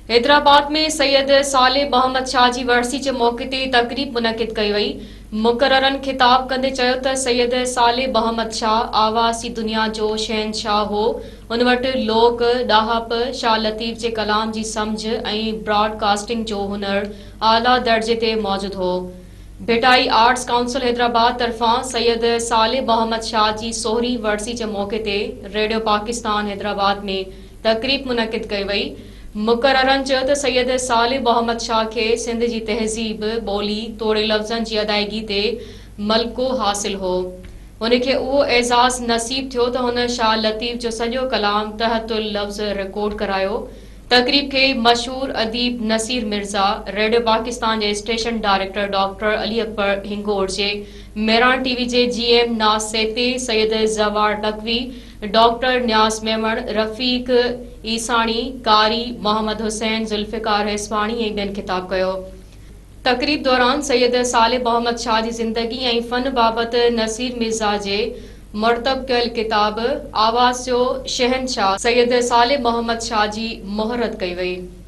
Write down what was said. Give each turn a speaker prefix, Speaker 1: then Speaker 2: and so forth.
Speaker 1: حيدرآباد ۾ سيد صالح محمد شاهه جي ورسي جي موقعي تي تقريب منعقد ڪئي وئي. مقررن خطاب ڪندي چيو ته سيد صالح محمد شاهه آواز جي دنيا جو شهنشاهه هو، هن وٽ لوڪ، ڏاهپ، شاهه لطيف جي ڪلام جي سمجهه ۽ براڊ ڪاسٽنگ جو هنر اعليٰ درجي تي موجود هو. ڀٽائي آرٽس ڪائونسل حيدرآباد طرفان سيد صالح محمد شاهه جي سورهين ورسي جي موقعي تي ريڊيو پاڪستان حيدرآباد ۾ تقريب منعقد ڪئي وئي. مقررن چيو ته سيد صالح محمد شاهه کي سنڌ جي تهذيب، ٻولي توڙي لفظن جي ادائيگي تي ملڪو حاصل هو. هن کي اهو اعزاز نصيب ٿيو ته هن شاهه لطيف جو سڄو ڪلام تحت اللفظ رڪارڊ ڪرايو. تقريب کي مشهور اديب نصير مرزا، ريڊيو پاڪستان جي station director doctor Ali Akbar Hingorji, Mehran T V جي جي ايم ناز سيتي، سيد زوار نقوي، ڊاڪٽر نياز ميمڻ، رفيق عيساڻي، قاري محمد حسين، ذوالفقار هيسباڻي ۽ ٻين خطاب ڪيو. تقريب دوران سيد صالح محمد شاهه جي زندگي ۽ فن بابت نصير مرزا جي مرتب ڪيل ڪتاب آواز جو شهنشاهه سيد صالح محمد شاهه جي مهورت ڪئي وئي.